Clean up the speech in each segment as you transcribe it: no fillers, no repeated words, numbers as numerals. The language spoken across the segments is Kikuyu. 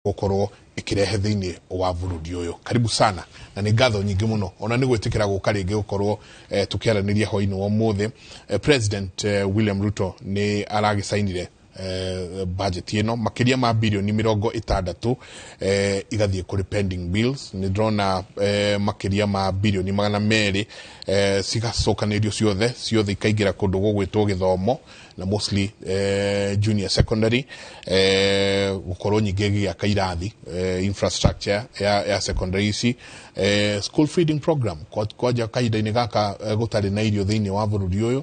Gũkorwo ĩkĩrehe thĩinĩ wa bũrũri ũyũ. Karibu sana na nĩ ngatho nyingĩ mũno ona nĩ gwĩtĩkĩra gũka rĩngĩ gũkorwo tũkĩaranĩria hwainĩ wa ũmũthĩ. President William Ruto nĩ aragĩcainire budget ĩno makĩria ma birioni 60 igathiĩ kũrĩ pending bills. Nĩ ndĩrona makĩria ma birioni 200 cigacokanĩrio ciothe ciothe ikaingĩra kũndũ gũgwĩtwo gĩthomo na mostly junior secondary, gũkorwo nyingĩ gĩgĩaka irathi, infrastructure ya secondary ici, school feeding program kwanja kahinda-inĩ gaka gũtarĩ na irio thĩinĩ wa bũrũri ũyũ.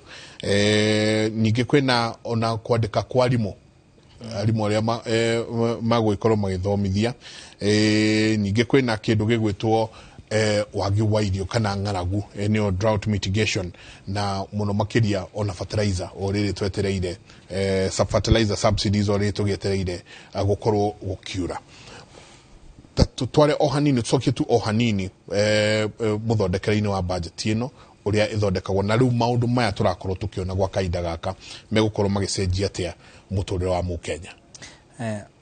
Ningĩ kwĩna ona kwandĩka kwa arimũ, arimũ arĩa magũgĩkorwo magĩthomithia. Ningĩ kwĩna kĩndũ gĩgwĩtwo wagi wa irio kana ng'aragu, nĩyo drought mitigation, na mũno makĩria ona fertilizer o rĩrĩ twetereire, fertilizer subsidies o rĩrĩ tũgĩetereire gũkorwo gũkiura. Tware o hanini, tũcokie tu o hanini mũthondekere-inĩ wa budget ĩno ũrĩa ĩthondekagwo, na rĩu maũndũ maya tũrakorwo tũkĩona gwa kahinda gaka megũkorwo magĩcenjia atĩa mũtũrĩre wa mũkenya?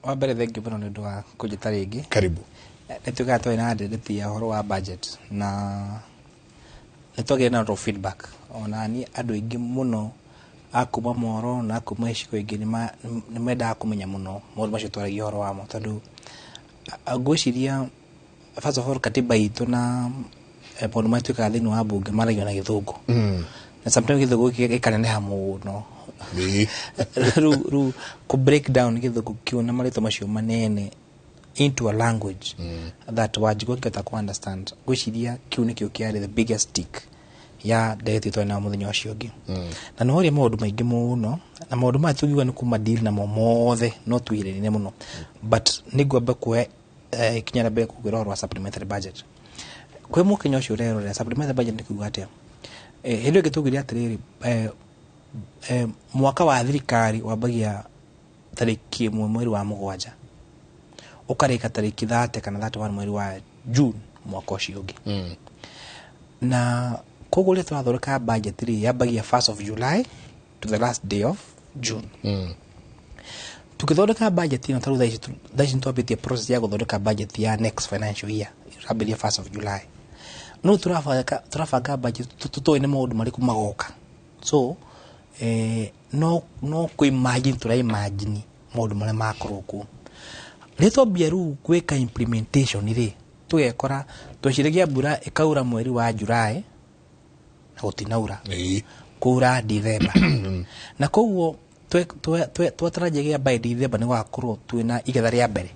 Wa mbere, thengiũ mũno nĩ ũndũ wa kũnjĩta rĩngĩ. Karibu. Nĩ tugaga twarĩ na ndereti ya ũhoro wa budget na nĩ twagĩire na lot of feedback. Ona niĩ andũ aingĩ mũno a kuma Moro na a kuma icigo ingĩ nĩ mendaga kũmenya mũno maũndũ macio twaragia ũhoro wamo, tondũ ngwĩciria first of all katiba itũ na maũndũ marĩa twĩkaga thĩinĩ wa bunge maragio na Gĩthũngũ, na sometimes Gĩthũngũ gĩkĩ gĩkaneneha mũno. Rĩu kũ break down Gĩthũngũ kĩu na marĩtwa macio manene into a language that Wanjikũ angĩhota ku understand, ngwĩciria kĩu nĩkĩo kĩarĩ the biggest tick ya ndereti twarĩ nayo mũthenya ũcio ũngĩ. Na nĩ horia maũndũ maingĩ mũno, na maũndũ maya tũngiuga nĩ kuma deal namo mothe no tuihĩrĩrie mũno, but nĩ ngwamba kuoya ikinya rĩa mbere kũgwĩra ũhoro wa supplementary budget kwĩ mũkenya ũcio ũrerorera. Supplementary budget nĩ kuga atĩa? Hĩndĩ ĩyo ĩngĩ tugire atĩrĩrĩ, mwaka wa thirikari wambagia tarĩki 1 mweri wa mũgwanja, ũkarĩka tarĩki 30 kana 31 mweri wa June mwaka ũcio ũngĩ. Na koguo rĩrĩa tũrathondeka budget rĩ, yambagia 1st of July to the last day of June. Tukĩthondeka budget ĩno, tarĩu thaa ici nĩtwambĩtie process ya gũthondeka budget ya next financial year, ĩrambĩrĩria 1st of July. No tũrabanga budget tũtoĩ nĩ maũndũ marĩkũ magoka, so no kũ imagine tũra imagine maũndũ marĩa makorwo kuo. Rĩrĩa twambia rĩu gwĩka implementation rĩ, tũgekora tweciragia mbura ĩkaura mweri wa July na gũtinaura, kura December, na koguo twatarajagia by December nĩ gũgakorwo twĩna igetha rĩa mbere,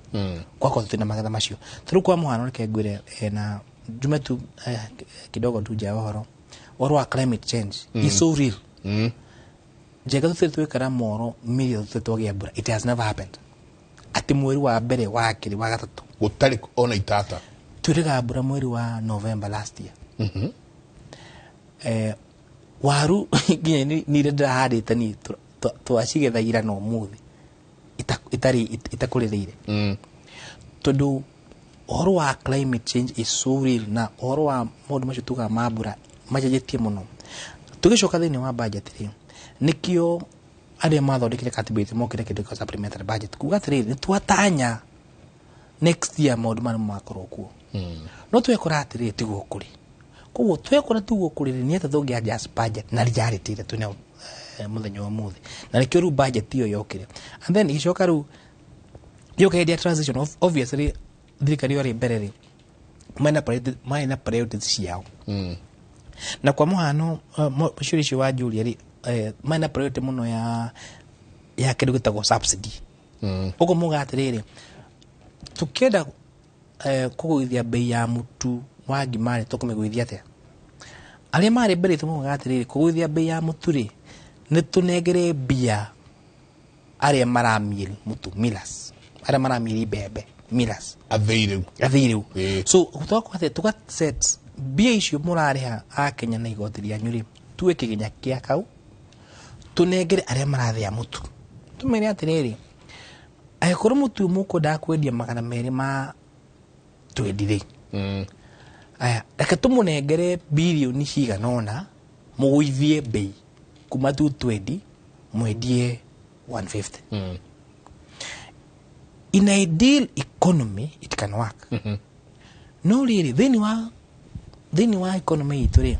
gwakorwo twĩna magetha macio. Tarĩu kwa mũhano, reke ngwĩre, na njume tu kidogo tu nja ya ũhoro wa climate change is so real. Njega tũtirĩ twĩkara moro mĩrĩ tũtirĩ twagĩa mbura. It has never happened atĩ mweri wa mbere, wa kerĩ, wa gatatũ gũtarĩ ona itata. Twĩrĩga mbura mweri wa November last year. Waru nginya nĩ iria ndĩrahandĩte niĩ twacigetha ira na ũmũthĩ itarĩ itakũrĩrĩire, tondũ ũhoro wa climate change is so real, na ũhoro wa maũndũ macio tugaga ma mbura macenjetie mũno. Tũgĩcoka thĩinĩ wa budget rĩ, nĩkĩo arĩa mathondekire katiba itũ mokire kĩndũ kĩa supplementary budget, kuga atĩrĩrĩ, nĩ twatanya next year maũndũ maya nĩmo magakorwo kuo, no twekora atĩrĩrĩ, tiguo kũrĩ. Koguo twekora tiguo kũrĩ rĩ, nĩ atĩa tũngĩ adjust budget na reality ĩrĩa twĩnayo mũthenya wa ũmũthĩ? Na nĩkĩo rĩu budget ĩyo yokire, and then ĩgĩcoka rĩu yoka hĩndĩ ya transition. Obviously thirikari ĩyo ĩrĩ mbere rĩ, marĩ na priorities ciao. Na kwa mũhano, ciũria icio wanjũria rĩ, marĩ na priority mũno ya kĩndũ gĩtagwo subsidy. Ũguo muga atĩrĩrĩ, tũkĩenda kũgũithia bei ya mũtu wa ngima rĩ, tũkũmĩgũithia atĩa? Arĩa marĩ mbere itũ maugaga atĩrĩrĩ, kũgũithia bei ya mũtu rĩ, nĩ tũnengere mbia arĩa maramill mũtu, millers, arĩa maramill mbembe, millers. Athĩi rĩu. Athĩi rĩu. So twakorwo atĩ tuga set mbia icio mũrarĩha a Kenya na igoti rĩanyu rĩ, tuwe kĩgĩna kĩa kau tũnengere arĩa marathĩa mũtu, tũmere atĩrĩrĩ, angĩkorwo mũtu ũyũ mũkwendaga kwendia 220 rĩ, aya reke tũmũnengere birioni cigana ũna mũgũithie bei kuma 220 mwendie 150. In ideal economy it can work. No rĩrĩ, thĩinĩ wa economy itũ rĩ,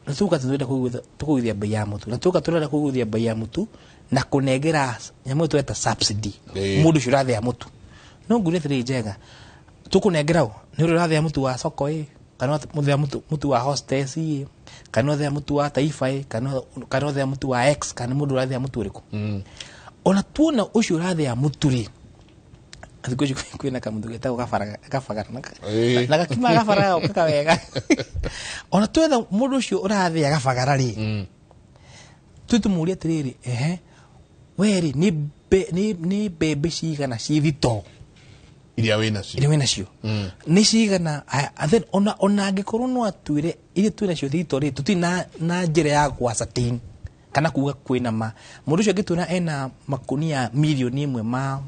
nĩ tuga tũrenda tũkũgũithia bei ya mũtu, na tuga tũrenda kũgũithia bei ya mũtu na kũnengera nyamũ ĩyo tũreta subsidy. Mũndũ ũcio ũrathĩa mũtu, no ngũrie atĩrĩrĩ, Njega, tũkũnengera ũ? Nĩ ũrĩa ũrathĩa mũtu wa soko ĩ, kana mũthĩa mũtu wa Hostess ĩ, kana ũthĩa mũtu wa Taifa ĩ, kana ũthĩa mũtu wa X, kana mũndũ ũrathĩa mũtu ũrĩkũ? Ona tuona ũcio ũrathĩa mũtu rĩ, thikũ ici kwĩna kamũtu getagwo kabagara na gakima gabaraga gokaga wega. Ona twetha mũndũ ũcio ũrathĩa gabagara rĩ, tũi tũmũrie atĩrĩrĩ, ehe, we rĩ, nĩ mbembe cigana ci thitoo iria wĩ nacio? Iria wĩ nacio nĩ cigana? Aya, and then ona angĩkorwo no atwĩre iria twĩ nacio thitoo rĩ, tũtirĩ na njĩra ya gũ ascertain kana kuga kwĩna ma mũndũ ũcio angĩtwĩra ena makunia 1 million ma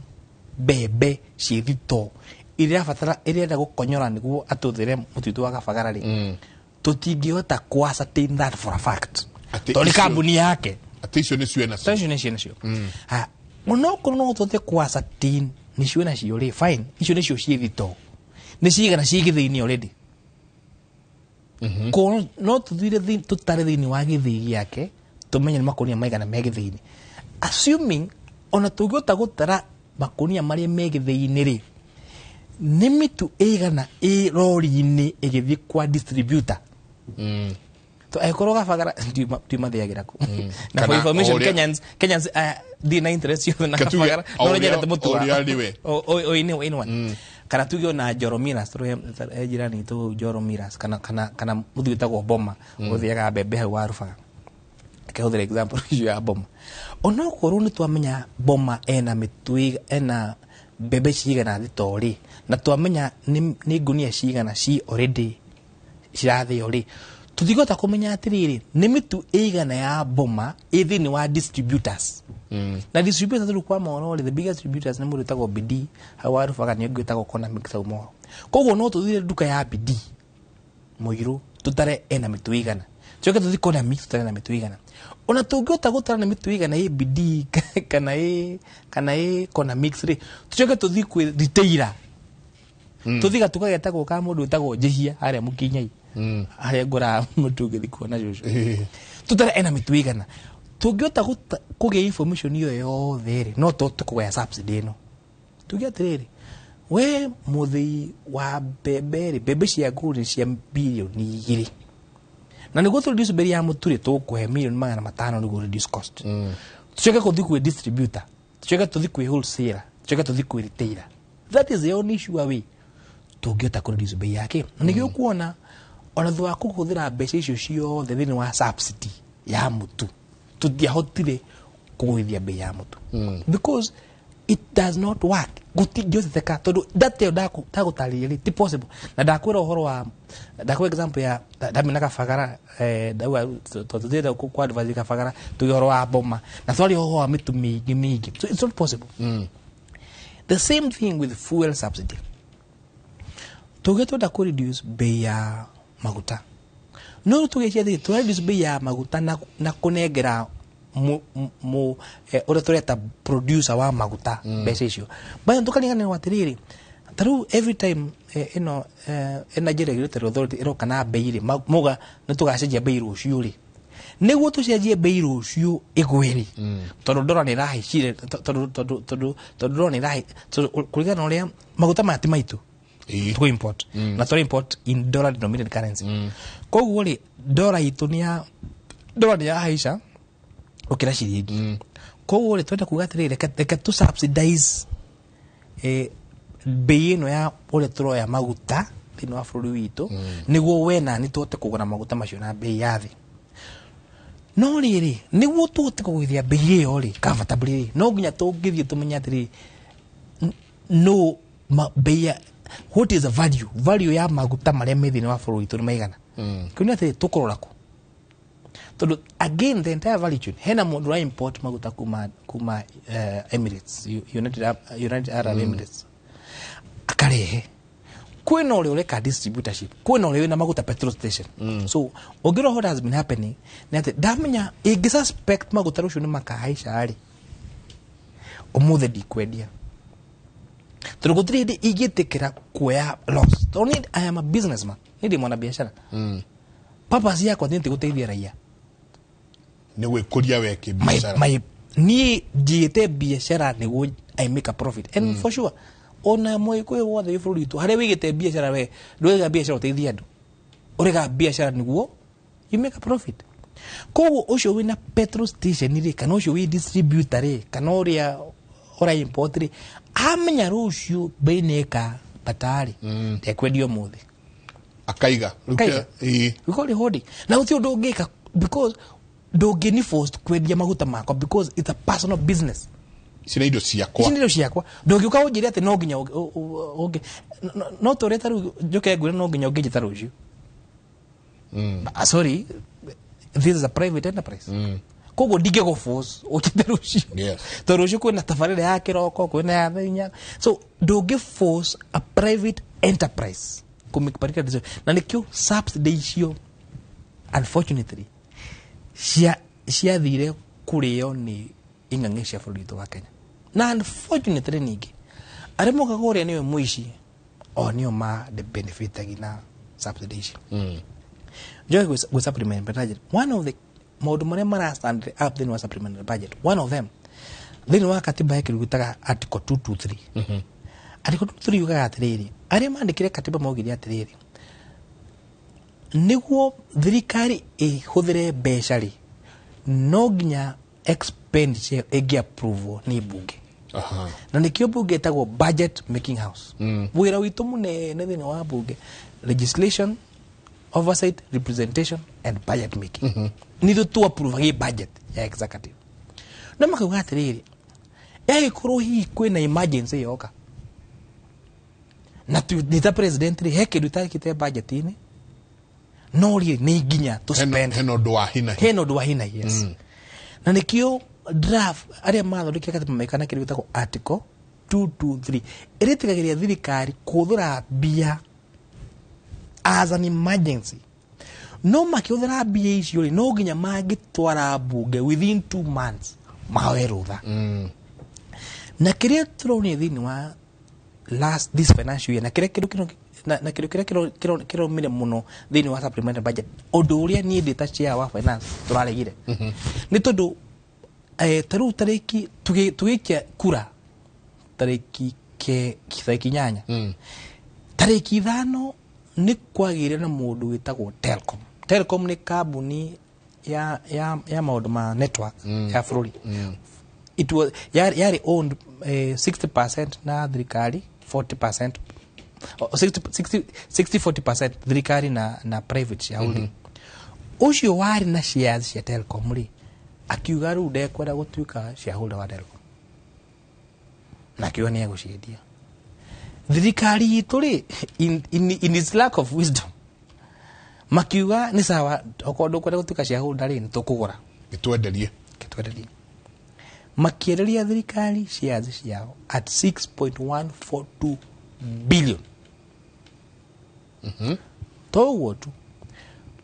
mbembe ciĩ thitoo iria irabatara irenda gũkonyora nĩguo atũthĩre mũtu witũ wa gabagara rĩ, tũtingĩhota kũ ascertain that for a fact Atĩ tondũ nĩ kambuni yake. Atĩ icio nĩcio enacio. Tondũ icio nĩcio nacio. Ha, onokorwo no tũhote kũ ascertain nĩcio nacio rĩ, fine, icio nĩcio ciĩ thitoo, nĩ cigana ciĩ gĩthĩi-inĩ already? Ko no tũthire tũtare thĩinĩ wa gĩthĩi gĩake, tũmenye nĩ makũnia maigana me gĩthĩi-inĩ, assuming ona tũngĩhota gũtara makũnia marĩa me gĩthĩi-inĩ rĩ, nĩ mĩtu ĩigana ĩ rori-inĩ ĩgĩthiĩ kwa distributor? To angĩkorwo gabagara ndimathĩagĩra kũ na for Kana information, Kenyans ndirĩ na interest yothe na Ke tuge gabagara, no nyendete mũtu o ũrĩa arĩ we. O anyone, kana tuge ona Njoro Millers, tũrĩ he jirani itũ Njoro Millers, kana mũtu wĩtagwo Boma ũthĩaga mbembe hau warubaga. Kehũthĩra example icio ya Boma. Onokorwo nĩ twamenya Boma ena mĩtu ena mbembe cigana thitoo rĩ, na twamenya nĩ ngunia cigana ci already cirathĩo rĩ, tũtingĩhota kũmenya atĩrĩrĩ, nĩ mĩtu ĩigana ya Boma ĩ thĩinĩ wa distributors. Na distributors rĩu kwa Moro rĩ, the biggest distributors nĩ mũndũ wĩtagwo Bidii hau warubaga, nĩ ũngĩ wĩtagwo Kona Mix hau Moro. Koguo no tũthire nduka ya Bidii mũirũ tũtare ena mĩtu ĩigana, tucoke tũthi Kona Mix tũtare na mĩtu ĩigana. Ona tũngĩhota gũtara na mĩtu ĩigana ĩ Bidii kana ĩ Kona Mix rĩ, tucoke tũthi kwĩ retailer, tũthi gatuka getagwo ka mũndũ wĩtagwo Njĩhia harĩa Mũkinyai, harĩa ngũraga mũtu ngĩthi kuona cũcũ, tũtare ena mĩtu ĩigana. Tũngĩhota kũgĩa information ĩyo yothe rĩ, no tũhote kũgaya subsidy ĩno, tuge atĩrĩrĩ, we mũthĩi wa mbembe rĩ, mbembe ciaku nĩ cia 2 bilioni, na nĩguo tũ reduce bei ya mũtu rĩ, tũgũkũhe 500 million nĩguo reduce cost. Tucoke kũthi kwĩ distributor, tucoke tũthi kwĩ wholesaler, tucoke tũthi kwĩ retailer. That is the only sure way tũngĩhota kũ reduce bei yake. Na nĩkĩo ũkuona ona thutha wa kũhũthĩra mbeca icio ciothe thĩinĩ wa subsidy ya mũtu, tũtiahotire kũgũithia bei ya mũtu because it does not work. Gũtingĩhoteka tondũ data ĩyo ndagũtarĩria rĩ, ti possible. Na ndakwĩra ũhoro wa ndakwĩra example ya ndamena kabagara, ndauga tũthiĩte ku advise kabagara, tuge ũhoro wa Boma, na twaria ũhoro wa mĩtu mĩingĩ mĩingĩ. So it's not possible. The same thing with fuel subsidy. Tuge twenda kũ reduce bei ya maguta, no rĩu tuge ciathĩ tũra reduce bei ya maguta na kũnengera ũrĩa tũreta producer wa maguta mbeca icio, but tũkariganĩrwo atĩrĩrĩ, ta rĩu every time ĩno Energy Regulatory Authority ĩroka na bei rĩ, mauga nĩ tũgacenjia bei rũciũ rĩ, nĩguo tũcenjie bei rũciũ ĩgwe rĩ, tondũ ndora nĩ ĩrahaicire, tondũ ndora nĩ ĩraha, tondũ kũringana na ũrĩa maguta maya ti maitũ, tũ import, na tũra import in dollar denominated currency. Koguo rĩ, dollar itũ nĩ ya dollar nĩ yahaica gũkĩra ciringi. Koguo rĩ, twenda kuga atĩrĩrĩ, reke tũ subsidize bei ĩno ya ũrĩa tũroya maguta thĩinĩ wa bũrũri witũ, nĩguo we na nĩ tũhote kũgũra maguta macio na bei ya thĩ. No rĩrĩ, nĩguo tũhote kũgũithia bei ĩyo rĩ comfortably rĩ, no nginya tũngĩthiĩ tũmenye atĩrĩrĩ, no bei ya what is the value ya maguta marĩa me thĩinĩ wa bũrũri witũ nĩ maigana. Kĩu nĩ atĩ tũkũrora kũ? Tondũ again, the entire value chain, hena mũndũ ũra import maguta kuma Emirates, United Arab Emirates, akarehe. Kwĩna ũrĩa ũreka distributorship, kwĩna ũrĩa wĩna maguta petrol station. So ũngĩrora what has been happening nĩ atĩ ndamenya ĩngĩ suspect maguta rũciũ nĩ makahaica rĩ, ũmũthĩ ndikwendia. Tondũ gũtirĩ hĩndĩ ingĩtĩkĩra kuoya loss, tondũ niĩ I am a businessman, niĩ ndĩ mwana biacara. Purpose yakwa nĩ gũteithia raia. Nĩ gwĩkũria we kĩbiacara. Niĩ njigĩte biacara nĩguo I make a profit, and for sure ona Mũgĩkũyũ wothe wĩ bũrũri witũ harĩa wĩigĩte biacara, we ndũraiga biacara ũteithie andũ, ũraiga biacara nĩguo you make a profit. Koguo ũcio wĩna petrol station rĩ, kana ũcio wĩ distributor rĩ, kana ũrĩa ũra import rĩ, amenya rũciũ bei nĩ ĩkambata rĩ, ndekwendia ũmũthĩ. Akaiga. Rĩu Akaiga. Ĩĩ. We call it hoarding. Na gũtirĩ ũndũ ũngĩka, because ndũngĩni force kwendia maguta makwa, because it's a personal business. Ici nĩ indo ciakwa. Ici nĩ indo ciakwa. Ndũngĩũka ũnjĩre atĩ no nginya ũngĩ no tũrĩa ta rĩu njũke ngwĩre no nginya ũngĩnjĩta rũciũ. Ah, sorry, this is a private enterprise. Koguo ndingĩgũ force ũnjĩte rũciũ. Tondũ rũciũ kwĩna tabarĩra ya kĩroko, kwĩna ya thaa 4, so ndũngĩ force a private enterprise kũ make particular decision. Na nĩkĩo subsidy icio unfortunately ciathire kũrĩo nĩ ing'ang'i cia bũrũri witũ wa Kenya. Na unfortunately ningĩ arĩa mokaga ũrĩa nĩwe mũici o nĩo ma benefitagi na subsidy icio. Njoke gwĩ supplementary budget, one of the maũndũ marĩa mara stand up thĩinĩ wa supplementary budget, one of them, thĩinĩ wa katiba ya kĩndũ gĩtaga article 223. Article 223 yugaga atĩrĩrĩ, arĩa mandĩkire katiba maugire atĩrĩrĩ, nĩguo thirikari ĩhũthĩre mbeca rĩ, no nginya expenditure ĩngĩ approve nĩ mbunge. Na nĩkĩo mbunge ĩtagwo budget making house. Wĩra witũ mũnene thĩinĩ wa mbunge, legislation, oversight, representation and budget making. Nithuĩ tu approve budget ya executive. No makauga atĩrĩrĩ, yagĩkorwo hihi kwĩna emergency yoka na nĩ ta president rĩ, he kĩndũ itakĩte budget-inĩ, no rĩ nĩ nginya to spend. Hena ũndũ wa hina hi. Hena ũndũ wa hina, yes. Na nĩkĩo draft arĩa mathondekire katiba mekana kĩndũ gĩtagwo article 223, ĩrĩtigagĩria thirikari kũhũthĩra mbia as an emergency. No makĩhũthĩra mbia icio rĩ, no nginya mangĩtwara mbunge within 2 months mahoe rũtha. Na kĩrĩa tũronire thĩinĩ wa last this financial year, na kĩrĩa kĩndũ na kĩndũ kĩrĩa kĩromire mũno thĩinĩ wa supplementary budget, ũndũ ũrĩa niĩ ndĩ ta chair wa finance tũraregire, nĩ tondũ ta rĩu tarĩki tũgĩikia kura tarĩki 8, tarĩki 5 nĩ kwagĩire na mũndũ wĩtagwo Telcom. Telcom nĩ kambuni ya maũndũ ma network ya bũrũri. It was yarĩ owned 60% na thirikari, 40%, oh, 60 60 60 40% thirikari na private shareholding. Ũcio warĩ na shares cia Telcom rĩ, akiuga rĩu ndekwenda gũtuĩka shareholder wa Telcom, na akiuga nĩ egũciendia. Thirikari itũ rĩ, in its lack of wisdom, makiuga nĩ sawa, okorwo ndũkwenda gũtuĩka shareholder rĩ, nĩ tũkũgũra. Gĩtwenderie. Gĩtwenderie. Makĩenderia thirikari shares ciao at 6.142 billion. Toguo tu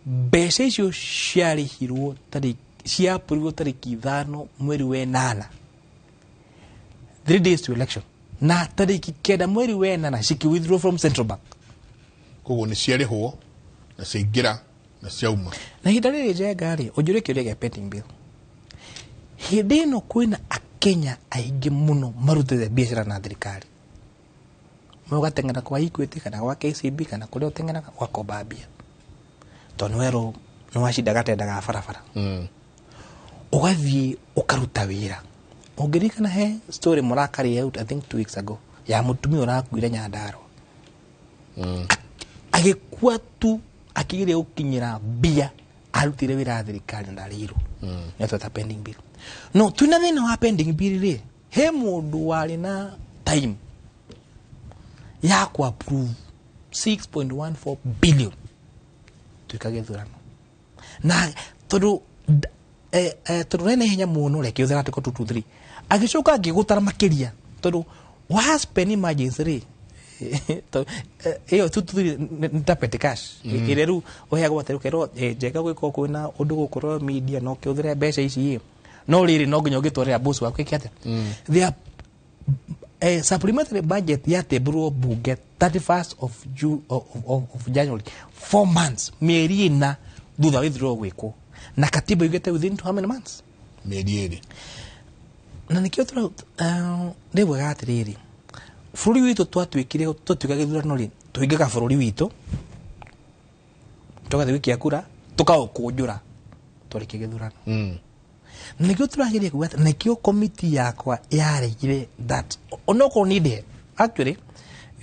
mbeca icio ciarĩhirwo tarĩki ciapũrirwo tarĩki 5 mweri wa 8, 3 days to election, na tarĩki 9 mweri wa 8 ciki withdraw from central bank. Koguo nĩ ciarĩhwo na ciaingĩra na ciauma. Na ihinda rĩrĩ, Njenga rĩ, ũnjũrie kĩũria gĩa pending bill, hĩndĩ ĩno kwĩna akenya aingĩ mũno marutĩte biacara na thirikari. Mwe ũgateng'era kwa Equity kana gwa KCB kana kũrĩa ũteng'eraga ũgakomba mbia, tondũ nĩ werwo nĩ wacinda gatenda ga barabara. Ũgathiĩ ũkaruta wĩra. Ũngĩririkana he story mũrakarĩ out, I think 2 weeks ago, ya mũtumia ũrakuire Nyandarua. Agĩkua tu akĩgeria gũkinyĩra mbia arutire wĩra wa thirikari na ndarĩirwo. Nĩ tweta pending bill. No twĩna thĩna wa pending bill rĩ, he mũndũ warĩ na time ya ku approve 6.14 billion tuĩka gĩthurano, na tondũ tondũ nĩ na ihenya mũno reke ũthera article 223, agĩcoka agĩgũtara makĩria, tondũ wa spend emergency rĩ, ĩyo 223 nĩ ta petty cash ĩrĩa rĩu ũheagwo atĩ ũkerwo, Njenga, gwĩka kwĩna ũndũ gũkorwo media no kĩhũthĩre mbeca ici ĩ, no rĩrĩ no nginya ũngĩtwarĩra boss waku ĩke atĩa. They are Supplementary budget yatembũrwo bunge 31st of, Ju, of January, 4 months, mĩeri 4 thutha wa ithurano gwĩkwo, na katiba yugĩte within how many months? Mĩeri 2. Na nĩkĩo tũra nĩ gwega atĩrĩrĩ, bũrũri witũ twatuĩkire, twatuĩka gĩthurano rĩ, tũhingaga bũrũri witũ, tũgathiĩ gũikia kura, tũkaũkũnjũra twarĩkia gĩthurano. Na nĩkĩo tũrageria kuga atĩ nĩkĩo komiti yakwa yaregire that onokorwo nĩ ndĩhe. Actually,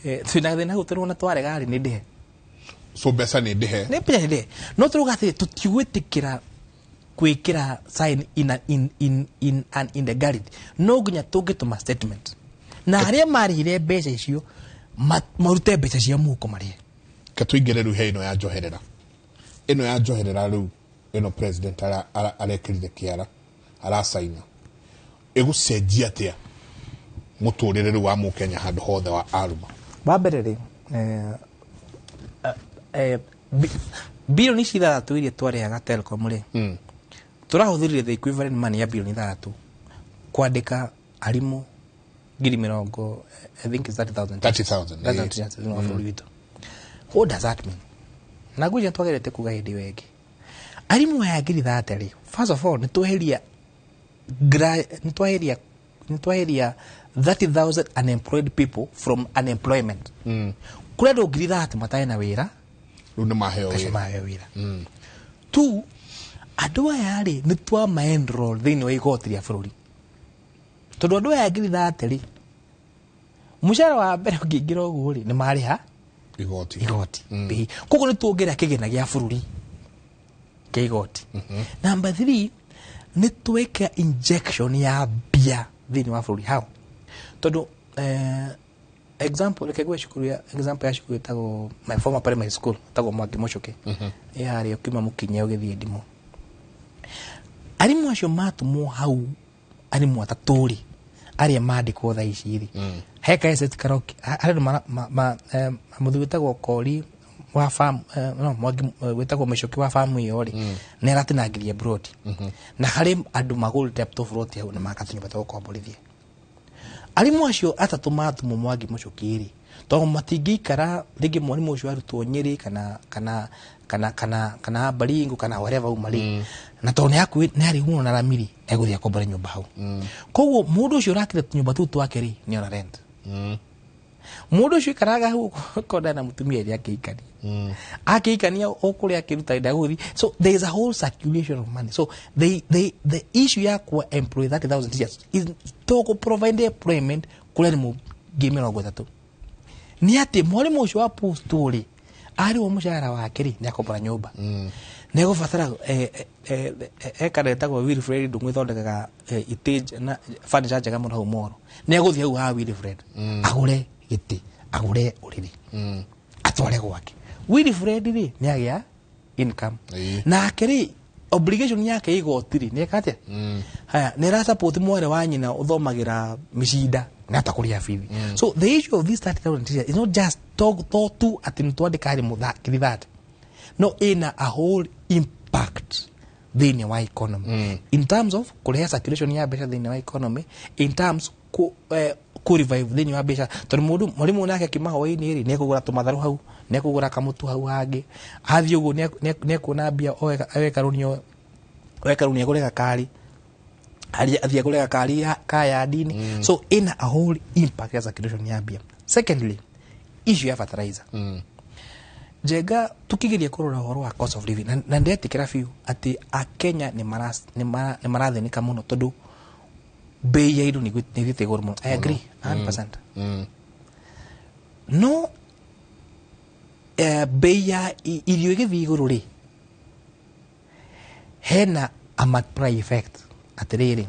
twĩna thĩna hau tũrona twarega rĩ, nĩ ndĩhe. So mbeca nĩ ndĩhe. Nĩ mbeca nĩ ndĩhe, no tũrauga atĩrĩ, tũtigwĩtĩkĩra gwĩkĩra sign in, a, in, in, in an illegality. No nginya tũngĩtũma statement na arĩa marĩhire mbeca icio marute mbeca cia mũhuko marĩhe. Ke tũingĩre rĩu he ĩno ya njoherera, ĩno ya njoherera rĩu, ĩno president arekĩrire kĩara, aracaina, ĩgũcenjia atĩa mũtũrĩre rĩu wa mũkenya handũ hothe wa aruma? Wa mbere rĩ, bilioni ici 6 iria twarĩhaga Telcom rĩ, tũrahũthĩrire the equivalent money ya bilioni 6 kwandĩka arimũ ngiri mĩrongo, I think it's 30,000. 30,000. 30,000 teachers thĩinĩ wa bũrũri witũ. What does that mean? Na ngwĩciria twagerete kuga hĩndĩ ĩyo ĩngĩ, arimũ aya 30,000 rĩ, first of all, nĩ tweheria 30,000 unemployed people from unemployment. Kũrĩ andũ 30,000 matarĩ na wĩra. Rĩu nĩ maheo acio wĩra. Maheo wĩra. Two, andũ aya rĩ, nĩ twama enroll thĩinĩ wa igoti rĩa bũrũri, tondũ andũ aya 30,000 rĩ, mũcara wa mbere ũngĩingĩra ũguo rĩ, nĩ marĩha igoti. Igoti. Ĩĩ. Koguo nĩ tuongerera kĩgĩna gĩa bũrũri kĩa igoti. Number three, nĩ tweka injection ya mbia thĩinĩ wa bũrũri. How? Tondũ example, reke ngwe cukuru ya example ya cukuru ĩtagwo my former primary school, ĩtagwo Mwangi Mũcuki, ĩ harĩa ũkiuma Mũkinyia ũgĩthiĩ Ndimũ. Arimũ acio matũmwo hau, arimũ atatũ rĩ, arĩa mandĩkwo thaa ici rĩ, he kaeseti karoki harĩ andũ mũthuri wĩtagwo Kori wa farm, no Mwangi, wĩtagwo Mĩcuki wa farm ĩyo rĩ, nĩ aratinangirie broti, na harĩ andũ magũrĩte tũburoti hau na maka tũnyũmba twa gũkomborithia. Arimũ acio atatũ matũmwo Mwangi Mũcuki rĩ, tondũ matingĩikara rĩngĩ mwarimũ ũcio arutwo Nyĩrĩ kana Baringo kana wherever uma rĩ, na tondũ nĩ hakuhĩ, nĩ haraihu mũno na rami rĩ, egũthiĩ akombore nyũmba hau. Koguo mũndũ ũcio ũrakire tũnyũmba tũu twake rĩ, nĩ ona rent. Mũndũ ũcio ikaraga hau konda na mũtumia ĩrĩa akĩikania akĩikania o kũrĩa akĩruta ndagũthi. So there is a whole circulation of money. So the issue ya kwa employ 30,000 teachers is to provide employment kũrĩa nĩ 30,000, nĩ atĩ mwarimũ ũcio wa post rĩ, arĩwo mũcara wake rĩ, nĩ akombora nyũmba, nĩ egũbatara ekana ĩtagwo Wilfred Ndung'u ĩthondekaga itĩ na furniture njega mũno hau moro, nĩ egũthiĩ hau ha Wilfred agũre gĩtĩ, agũre ũrĩrĩ, atware gwake. Wilfred rĩ, nĩ agĩa income. Nake rĩ, obligation yake ya igoti rĩ, nĩ eka atĩa? Haya, nĩ ĩra support mwarĩ wa nyina ũthomagĩra mĩcinda nĩ ata kũrĩha bithi. So the issue of this 30,000 teachers is not just to tu atĩ nĩ twandĩka arimũ 30,000, no ĩna a whole impact thĩinĩ wa economy in terms of kũrehe circulation ya mbeca thĩinĩ wa economy, in terms ku revive thĩinĩ wa mbeca, tondũ mũndũ mwarimũ nake akiuma hwaĩ-inĩ rĩ, nĩ ekũgũra tũmatharũ hau, nĩ ekũgũra kamũtu hau hangĩ, athiĩ ũguo nĩ ekuona mbia oe karũni agũre gakari, athiĩ agũre gakari ka yandi-inĩ. So ĩna a whole impact ya circulation ya mbia. Secondly, issue ya fertilizer. Njenga, tukigeria kũrora ũhoro wa cost of living, na ndetĩkĩra biũ atĩ akenya nĩ marathĩnĩka mũno tondũ bei ya indo nĩ ĩthiĩte igũrũ mũno. I agree 100%. No bei ya irio ĩgĩthiĩ igũrũ rĩ, hena a multiplier effect. Atĩrĩrĩ,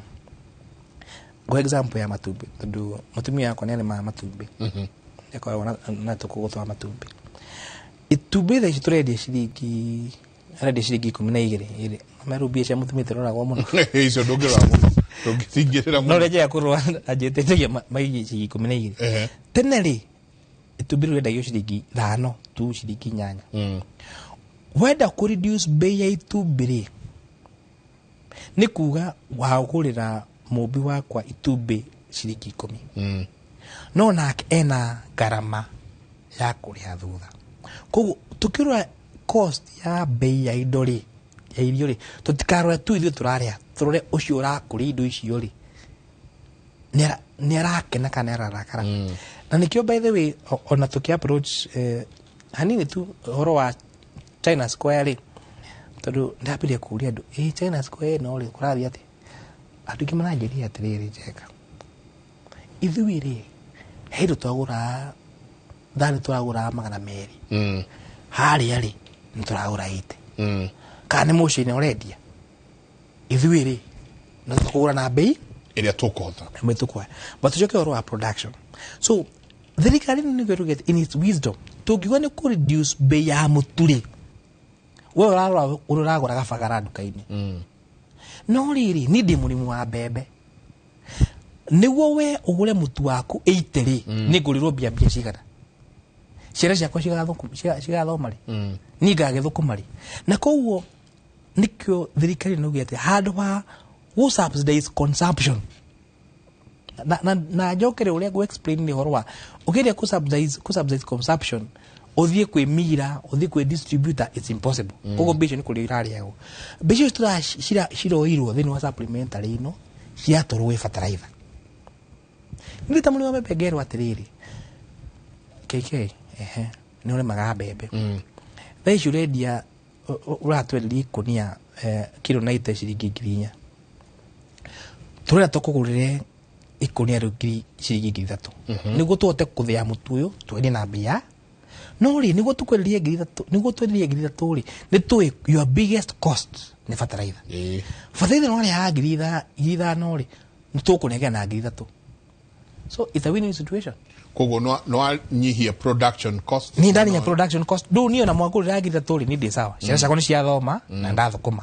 go example ya matumbĩ, tondũ mũtumia wakwa nĩ arĩmaga matumbĩ, nĩakoragwo na tũkũgũ twa matumbĩ. Itumbĩ thaa ici tũrendia ciringi, arendia ciringi 12 ĩrĩ meru. Mbia cia mũtumia tũroragwo mũno. Icio ndũngĩrora mũno, ndũngĩcingĩrĩra No mũno. ũrĩa njega kũrora anjĩtĩtie maigie ciringi 12. Tene rĩ, itumbĩ rĩu rĩendagio ciringi 5 tu, ciringi 8. Wenda kũ reduce bei ya itumbĩ rĩ, nĩ kuga wagũrĩra mũmbi wakwa itumbĩ ciringi 10. No nake ena ngarama ya kũrĩha thutha. Koguo tũkĩrora cost ya bei ya indo rĩ, ya irio rĩ, tũtikarore tu ithuĩ tũrarĩha, tũrore ũcio ũrakũria indo icio rĩ, nĩ arakena kana nĩ ararakara. Na nĩkĩo, by the way, ona tũkĩ approach hanini tu ũhoro wa China Square rĩ, tondũ ndambĩrĩria kũria andũ, ĩ China Square ĩno rĩ, kũrathiĩ atĩa? Andũ aingĩ maranjĩria atĩrĩrĩ, Njenga, ithuĩ rĩ, he indo twagũraga thani, tũragũraga 200, harĩa rĩ nĩ tũragũra 80. Kana nĩ mũciĩ ũrendia, ithuĩ rĩ no tũkũgũra na bei ĩrĩa tũkũhota. Ĩmwe tũkuoya. But tucoke ũhoro wa production. So thirikari ĩno nĩguo ĩrugĩte in its wisdom, tũngiuga nĩ kũ reduce bei ya mũtu rĩ, we ũrarora ũrĩa ũragũra gabagara nduka-inĩ. No rĩrĩ, niĩ ndĩ mũrĩmi wa mbembe, nĩguo we ũgũre mũtu waku 80 rĩ, nĩ ngũrĩrwo mbia cigana? Ciana ciakwa cigathoma rĩ? Niĩ ngagĩthũkũma rĩ? Na koguo nĩkĩo thirikari ĩno atĩ handũ ha gũ subsidize consumption, na njokere ũrĩa ngũ explain nĩ ũhoro wa ũkĩgeria kũ subsidize consumption, ũthiĩ kwĩ mira, ũthiĩ kwĩ distributor, it's impossible. Koguo mbia icio nĩ kũrĩa irarĩagwo. Mbia icio ciroirwo thĩinĩ wa supplementary ĩno ciratwarwo gwĩ fertilizer. Niĩ ta mũrĩmi wa mbembe ngerwo atĩrĩrĩ, KK, ehe, nĩ ũrĩmaga mbembe, thaa ici ũrendia, ũratwenderia ikũnia kiro 90 ciringi 4,000, tũrenda tũkũgũrĩre ikũnia rĩu ciringi 3,000 nĩguo tũhote kũthĩa mũtu ũyũ twendie na mbia. No rĩ, nĩguo tũkwenderie 3,000, nĩguo twenderie 3,000 rĩ, nĩ tũĩ your biggest cost nĩ fertilizer. Fertilizer no rĩhaga 5,000 rĩ, nĩ tũkũnengera na 3,000. So it's a win-win situation. Koguo no anyihie production cost. Ni ndaninya production cost ndũ niĩ ona mwangũrĩra 3,000 rĩ, niĩ ndĩ sawa, ciana ciakwa nĩ ciathoma na ndathũkũma.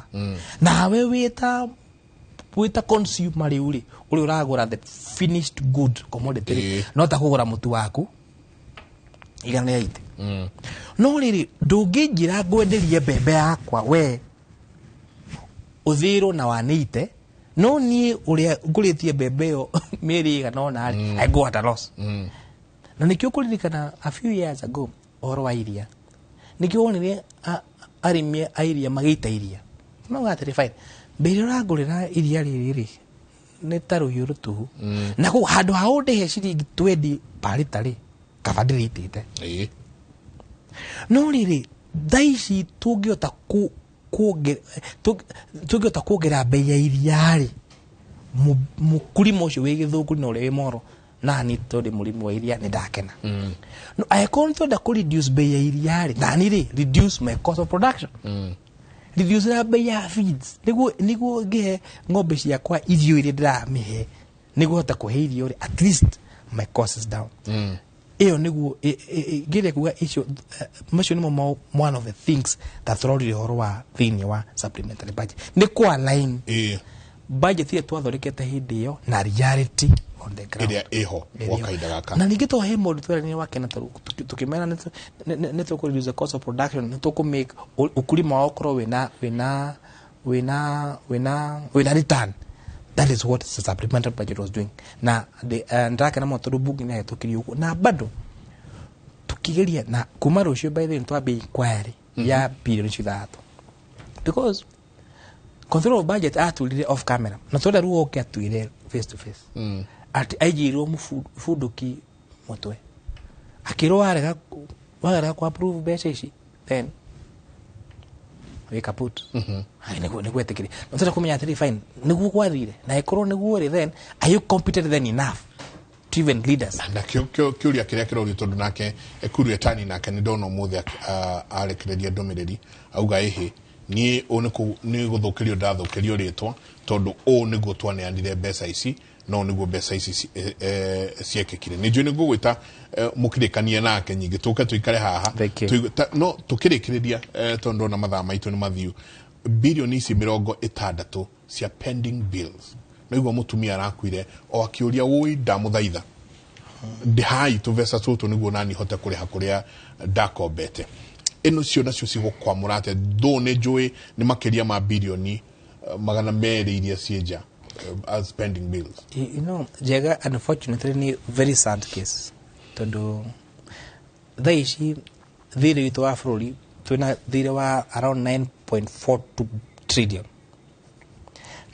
Nawe wĩta consumer rĩu rĩ, ũrĩa ũragũra the finished good commodity rĩ, no ta kũgũra mũtu waku 180. No rĩrĩ, ndũngĩnjĩra ngwenderie mbembe yakwa we ũthĩrwo na 180, no niĩ ũrĩa ngũrĩtie mbembe ĩyo mĩeri ĩigana ũna rĩ, I go at a loss. Na nĩkĩo kũririkana a few years ago ũhoro wa iria, nĩkĩo wonire arĩmi a iria magĩita iria, mauga atĩrĩ, fine, mbere ĩrĩa ũrangũrĩra iria rĩrĩ rĩ nĩ ta rũhiũ rũtuhu, na koguo handũ ha ũndĩhe ciringi 20 per litre rĩ, kaba ndĩrĩitĩte. No rĩrĩ, thaa ici tũngĩhota kuongerera bei ya iria rĩ, mũkulima ũcio wĩ Gĩthũngũri na ũrĩa wĩ Moro, nani tondũ mũrĩmi wa iria nĩ ndakena. No angĩkorwo nĩ twenda kũ reduce bei ya iria rĩ, nani rĩ, reduce my cost of production, reduce na bei ya feeds, nĩguo ngĩhe ng'ombe ciakwa irio iria ndĩramĩhe, nĩguo hote kũhe irio rĩ, at least my cost is down. Ĩyo nĩguo ngĩrĩa kuga icio, macio nĩmo one of the things that tũrorire ũhoro wa thĩinĩ wa supplementary budget, nĩ kũ align budget ĩrĩa twathondekete hĩndĩ ĩyo na reality on the ground ĩrĩa ĩho gwa kahinda gaka. Na ningĩ to he mũndũ tweranire wakena tũkĩmera nĩ tũkũ reduce the cost of production, nĩ tũkũ make ukulima wao ũkorwo wĩna return. That is what the supplementary budget was doing. Na ndĩrakena mũno tondũ bunge nĩ yahĩtũkirie ũguo, na bado tukigeria na kuma rũciũ, by the way, nĩtwambia inquiry ya bilioni 6 because control of budget atwĩrire off camera, na twenda rĩu oke atwĩre face to face atĩ aigĩirwo bunduki mũtwe, akĩrwo warega ku approve mbeca ici, then wĩ kaput. Ai, nĩguo etĩkĩrie. Na twenda kũmenya atĩrĩ, fine, nĩguo gwathire? Na ĩkorwo nĩguo rĩ, then are you competent then enough to even lead us? Na kĩũria kĩrĩa kĩrorio, tondũ nake Ekuru Etani nake nĩ ndona ũmũthĩ arekereria ndũmĩrĩri, auga ĩhĩ, niĩ ũũ nĩ gũthũkĩrio ndathũkĩrio rĩtwa, tondũ ũũ nĩguo twaneanire mbeca ici, no nĩguo mbeca ici ciekĩkire. Nĩ njũĩ nĩ ngũgwĩta mũkĩrĩkanie nake nyingĩ tũke tũikare haha. Thank you. No tũkĩrĩkĩrĩria, tondũ ndona mathaa maitũ nĩ mathiu, bilioni ici 60 cia pending bills, no igua mũtumia arakuire o akĩũria, wũi ndamũthaitha, ndĩhai tũbeca tũtũ nĩguo nani hote kũrĩha kũrĩa ndakombete. Ĩno cio nacio cigũkwamũra atĩa? Thũ nĩ njũĩ nĩ makĩria ma bilioni 200 iria ciĩ nja. as pending bills? Njega, unfortunately nĩ very sad case, tondũ thaa ici thirĩ witũ wa bũrũri, twĩna thirĩ wa around 9.42 trillion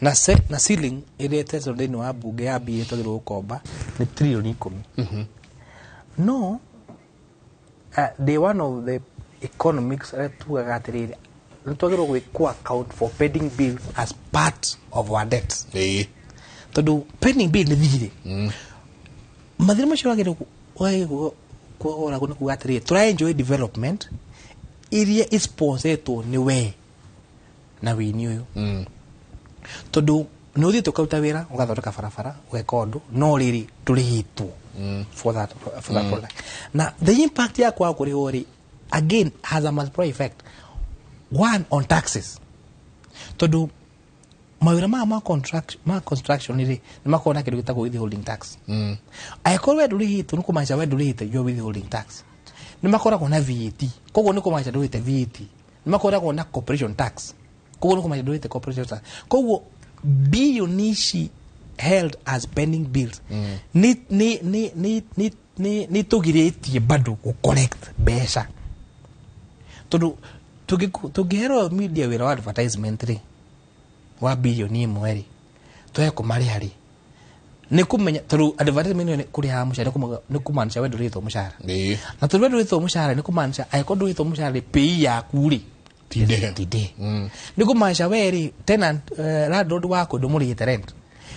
na ceiling ĩrĩa ĩtetwo thĩinĩ wa bunge ya mbia twagĩrĩirwo gũkomba nĩ trilioni 10. No day one of the economics arĩa tugaga atĩrĩrĩ, nĩ twagĩrĩirwo gwĩkwo account for pending bills as part of our debt, tondũ pending bill nĩ thirĩ. Mathirĩ macio wagĩrĩirwo kũragwo nĩ kuga atĩrĩrĩ, tũra enjoy development iria isponsetwo nĩ we na wĩini ũyũ, tondũ nĩ ũthiĩte ũkaruta wĩra, ũgathondeka barabara, ũgeka ũndũ, no rĩrĩ ndũrĩhĩtwo for that product. Na the impact ya kwaga kũrĩhwo rĩ, again has a multiplier effect, one on taxes, tondũ mawĩra maya ma construction rĩ, nĩ makoragwo na kĩndũ gĩtagwo withholding tax. Angĩkorwo we ndũrĩhĩtwo, nĩ kũmaanisha we ndũrĩhĩte your withholding tax. Nĩ makoragwo na VAT, koguo nĩ kũmaanisha ndũrĩhĩte VAT. Nĩ makoragwo na corporation tax, koguo nĩ kũmaanisha ndũrĩhĩte corporation tax. Koguo bilioni ici held as pending bills nĩ tũgirĩtie bado gũ collect mbeca, tondũ tũngĩherwo media wĩra wa advertisement rĩ, wa bilioni 1 rĩ, twae kũmarĩha rĩ, nĩ kũmenya tondũ advertisement ĩyo nĩ kũrĩhaga mũcara, nĩ kũmaanisha we ndũrĩhĩtwo mũcara. Na tondũ we ndũrĩhĩtwo mũcara, nĩ kũmaanisha angĩkorwo ndũrĩhĩtwo mũcara rĩ, pay yaku rĩ Ti ndĩhe. Ti ndĩhe. Nĩ kũmaanisha we rĩ, tenant, landlord waku ndũmũrĩhĩte rent,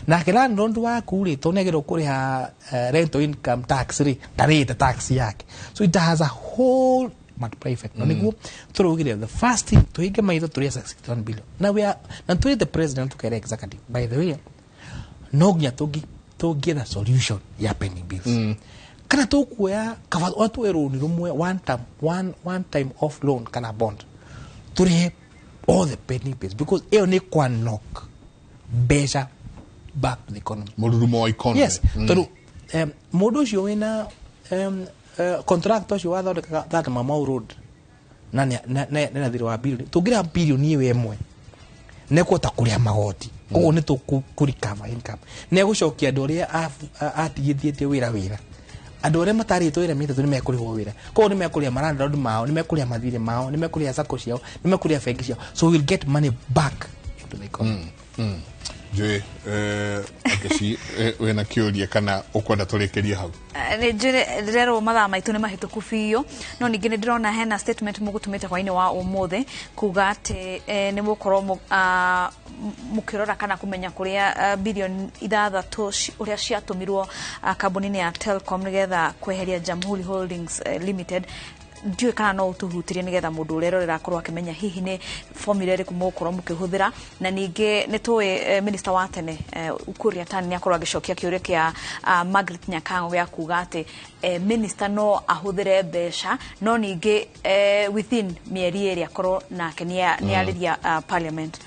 nake landlord waku rĩ, tondũ nĩagĩrĩirwo kũrĩha rental income tax rĩ, ndarĩhĩte tax yake. So it has a whole multiplier effect. Na nĩguo tũraugire the first thing, tũhinge maitho tũrĩe 61 billion na we are na twĩrĩte president, tũkera executive, by the way, no nginya tũngĩetha solution ya pending bills, kana tũkuoya kaba tuoe rũni rũmwe, one time off loan kana bond, tũrĩhe all the pending bills, because ĩyo nĩ kwa knock mbeca back to the economy. Mũrurumo wa economy. Yes, tondũ mũndũ ũcio wĩna contractor ũcio wathondekaga that Mau Road na na thirĩ wa bilioni, tũngĩrĩha bilioni ĩyo ĩmwe, nĩekũhota kũrĩha magoti, koguo nĩ tũkũ recover income, nĩ egũcokia andũ arĩa atigithĩtie wĩra, andũ arĩa matarĩtwo wĩra 300 nĩ mekũrĩhwo wĩra, koguo nĩ mekũrĩha malandlord mao, nĩ mekũrĩha mathirĩ mao, nĩ mekũrĩha sacco ciao, nĩ mekũrĩha bengi ciao. So we'll get money back into the economy. Njũĩ Angeci wĩna kĩũria kana ũkwenda tũrĩkĩrie hau? Nĩ njũĩ ndĩrerwo mathaa maitũ nĩ mahĩtũku biũ, no ningĩ nĩ ndĩrona hena statement mũgũtũmĩte hwainĩ wa ũmũthĩ kuga atĩ nĩ mũgũkorwo mũkĩrora kana kũmenya kũrĩa bilioni 6 ũrĩa ciatũmirwo kambuni-inĩ ya Telcom nĩgetha kweheria Jamhuri Holdings Limited. Ndiũĩ kana no ũtũhutirie nĩgetha mũndũ ũrerorera akorwo akĩmenya hihi nĩ formula ĩrĩkũ mũgũkorwo mũkĩhũthĩra. Na ningĩ nĩ tũĩ minister wa tene Ukur Yatani nĩ akorwo agĩcokia kĩũria kĩa Margaret Nyakang'o gĩa kuga atĩ minister no ahũthĩre mbeca, no ningĩ within mĩeri 2 akorwo nake nĩ arĩria parliament.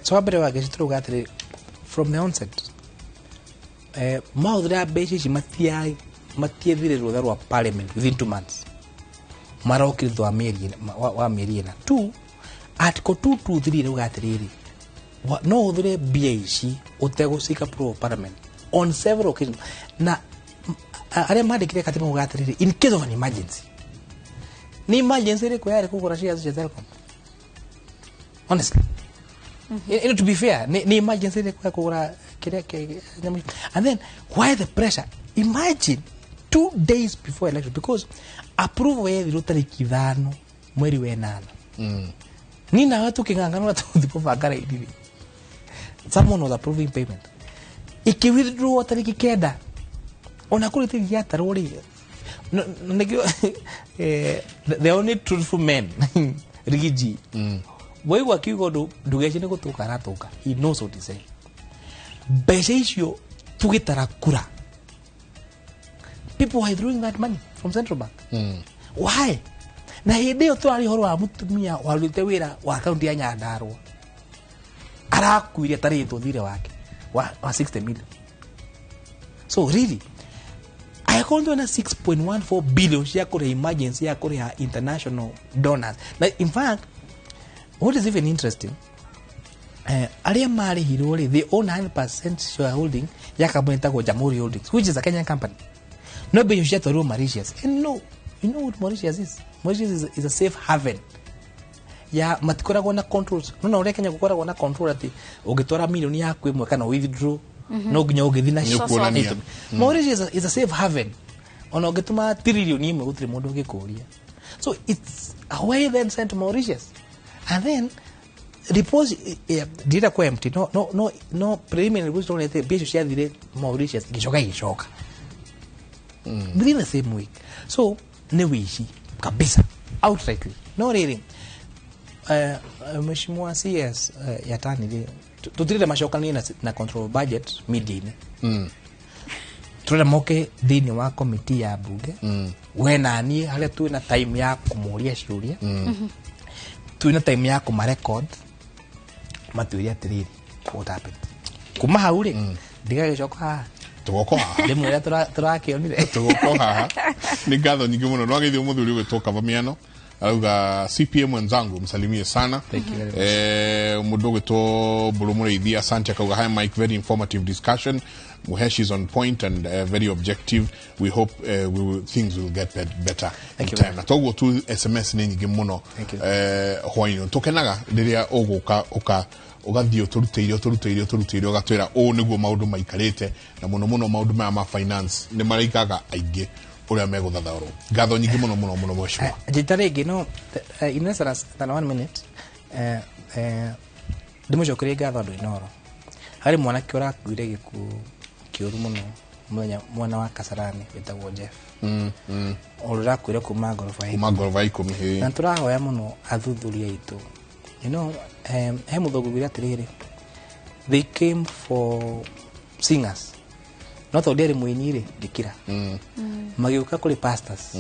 So wa mbere wa gĩci tũrauga atĩrĩ, from the onset, mahũthĩra mbeca ici matiethire rũtha rwa parliament within 2 months, marokire thutha wa mĩeri 4. Two, article 223 rauga atĩrĩrĩ, no ũhũthĩre mbia ici ũtegũcika approval of parliament on several occasions, na arĩa mandĩkire katiba mauga atĩrĩrĩ, in case of an emergency. Nĩ emergency ĩrĩkũ yarĩ kũgũra shares cia Telcom? Honestly, to be fair, ni emergency ĩrĩkũ ya kũgũra kĩrĩa nyamũ icio? And then why the pressure? Imagine 2 days before election, because approval yethirwo tarĩki 5 mweri wa ĩnana, ni nawe tuking'ang'ana na tũgũthiĩ kũbanga raini rĩ, someone was approving payment, ikĩ withdraw tarĩki 9, ona kũrĩ tĩri yatarwo rĩ. Nĩkĩo the only truthful men, Rigiji, waigua akiuga ũndũ, ndugeci nĩ gũtũka aratũka, he knows what he's saying. Mbeca icio tũgĩtara kura, people were withdrawing that money from central bank. Why? Na hĩndĩ ĩyo tũrarĩ ũhoro wa mũtumia warutĩte wĩra wa kaunti ya Nyandarũa arakuire atarĩtwo thirĩ wake wa 60 million. So really, angĩkorwo twĩna 6.14 billion cia kũrĩha emergency, ya kũrĩha international donors, na in fact, what is even interesting, Arĩa marĩhirwo rĩ, they own 100% shareholding ya company ĩtagwo Jamhuri Holdings, which is a Kenyan company. No mbeca icio ciatwarirwo Mauritius. And no, you know what Mauritius is? Mauritius is a safe haven ya matikoragwo na controls. No na ũrĩa Kenya gũkoragwo na control atĩ ũngĩtwara milioni yaku ĩmwe kana withdraw, no nginya ũgĩthiĩ na Nĩ ũkuonania. Mauritius is a safe haven. Ona ũngĩtũma trilioni ĩmwe, gũtirĩ mũndũ ũngĩkũria. So it's a way then sent to Mauritius and then reports, ndira kwa empty, no preliminary reports tuonete mbia icio ciathire Mauritius, igĩcoka igĩcoka within the same week. So nĩ wĩici kabisa, outrightly. No rĩrĩ, Mheshimiwa CS Yatani rĩ, tũtirenda macokanie na control budget media-inĩ. Tũrenda moke thĩinĩ wa committee ya bunge, we na niĩ, harĩa twĩna time ya kũmũria ciũria, twĩna time ya kũmarecord, matwĩre atĩrĩrĩ, what happened. Kuma hau rĩ, ndigagĩcoka haha. Tũgoka haha. Ndĩmwĩra tũrakĩonire. Tũgoka haha. Nĩ ngatho nyingĩ mũno. Nĩwagĩthio mũthuri ũgwĩtwo Kavamiano arauga, "CPA mwenzangu, msalimie sana." Thank you very much. Mũndũ ũgwĩtwo Mbũrũ Mũrĩithi, asante, akauga, "Hi Mike, very informative discussion. Muhesh is on point and very objective. We hope things will get better in Thank you time." Na toguo tu SMS nĩ nyingĩ mũno. Thank you. Hwainĩ tũkenaga rĩrĩa ũgũka ũka ũgathiĩ ũtũrutĩire ũtũrutĩire ũtũrutĩire, ũgatwĩra ũũ nĩguo maũndũ maikarĩte, na mũno mũno maũndũ maya ma finance nĩ maraigaga aingĩ ũrĩa megũthathaũrwo. Ngatho nyingĩ mũno mũno mũno, mheshimiwa. Njĩta rĩngĩ no in less than one minute, ndĩmũcokerie ngatho andũ Inooro. Harĩ mwanake ũrakuire gĩkuũ kĩũru mũno mũthenya mwena wa Kasarani wĩtagwo Jeff, ũrĩa ũrakuire kuma ngoroba ya kuma ngoroba ya 10, hĩ. Na tũrahoya mũno athuthuria aitũ. He mũthũngũ ugire atĩrĩrĩ, "They came for singers, no tondũ ndiarĩ mũini rĩ, ngĩkira. Magĩũka kũrĩ pastors,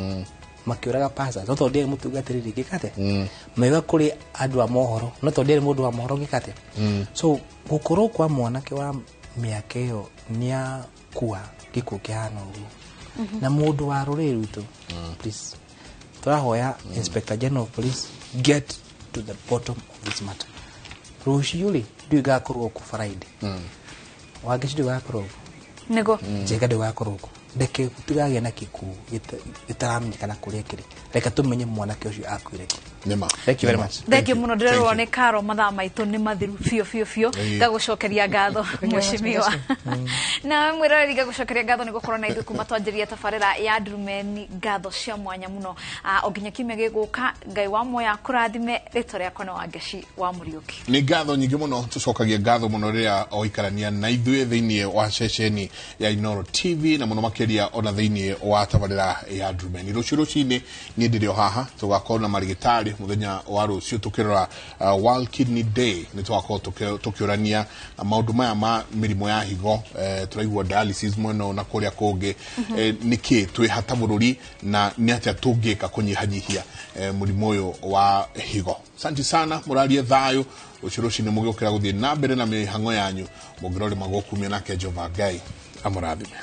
makĩũraga pastors, no tondũ ndiarĩ mũtungatĩri rĩ, ngĩka atĩa? Magĩũka kũrĩ andũ a mohoro, no tondũ ndiarĩ mũndũ wa mohoro, ngĩka atĩa?" So gũkorwo kwa mwanake wa mĩaka ĩyo nĩ akua gĩkuũ kĩhana ũguo na mũndũ wa rũrĩrĩ rwitũ, please, tũrahoya Inspector General of Police, get to the bottom of this matter. Rũciũ rĩ, ndiũĩ ngakorwo kũ Friday, Wangeci, ndiũĩ gakorwo kũ. Nĩguo. Njega, ndiũĩ gakorwo kũ. Reke gũtigagĩa na gĩkuũ gĩtaramenyekana kũrĩa kĩrĩ. Reke tũmenye mwanake ũcio akuire kĩ. Nĩma. Thank you very much. Thank you mũno. Ndĩrerwo nĩ karo mathaa maitũ nĩ mathiru biũ biũ biũ. Ngagũcokeria ngatho, mheshimiwa. Na mwĩroreri, ngagũcokeria ngatho nĩ gũkorwo na ithuĩ kuma twanjĩrĩria tabarĩra ya Ndurumeni. Ngatho cia mwanya mũno. O nginya kiumia gĩgũka, Ngai wa moya kũrathime. Rĩtwa rĩakwa nĩ Wangeci wa Mũriũki. Nĩ ngatho nyingĩ mũno. Tũcokagia ngatho mũno rĩrĩa oikarania na ithuĩ thĩinĩ wa ceceni ya Inoro TV, na mũno makĩria ona thĩinĩ wa tabarĩra ya Ndurumeni. Rũciũ rũcinĩ niĩ ndĩrĩ o haha, tũgakorwo na marigĩtarĩ mũthenya wa rũciũ tũkĩrora World Kidney Day. Nĩ tũgakorwo tũkĩũrania maũndũ maya ma mĩrimũ ya higo, tũraigua dialysis mwena ũyũ na kũrĩa kũngĩ, nĩkĩ twĩ hata bũrũri na nĩ atĩa tũngĩka kũnyihanyihia mũrimũ ũyũ wa higo. Asante sana, mũrarie thayũ. Rũciũ rũcinĩ mũgĩũkĩra gũthiĩ na mbere na mĩhang'o yanyu, mũngĩrorĩma gũkumia nake Jehova Ngai amũrathime.